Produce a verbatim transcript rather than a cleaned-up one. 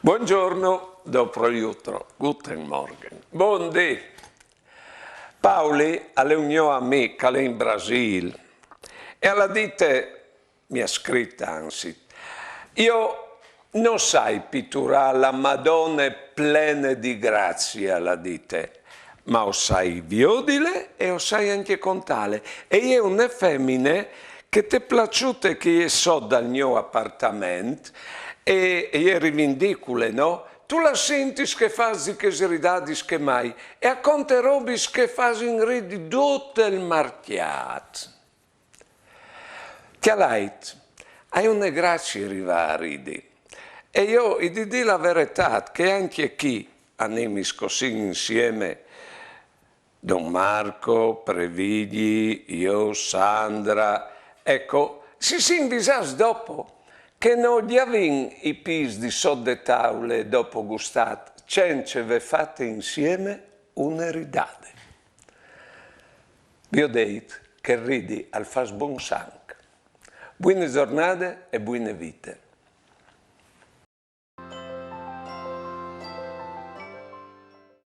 Buongiorno, dopo jutro, guten Morgen. Bundì. Pauli al è un gno amì che al è in Brasil e al à dite, mi à scrit anzit: «Jo no sai piturâ la Madone plene di grazie», al à dite, «ma o sai viodile e o sai ancje contâle. E je une femine che e je plaçute, che e je sot dal gno apartament e, e e je rivindicule, no? Tu la sintis che e fâs chês ridadis che mai, e e conte robis che e fasin ridi dut il marcjât.» Cjalait, a je une gracie rivâ a ridi. E jo i ai di dî la veretât che ancje chi, animis cussì insiemi, don Marco, Previgli, jo, Sandra, eco, si sin visâts dopo, che no gjavìn i pîts di sot de taule dopo gustât, cence vê fate insiemi une ridade. Viodêt che il ridi al fâs bon sanc. Buine zornade e buine vite.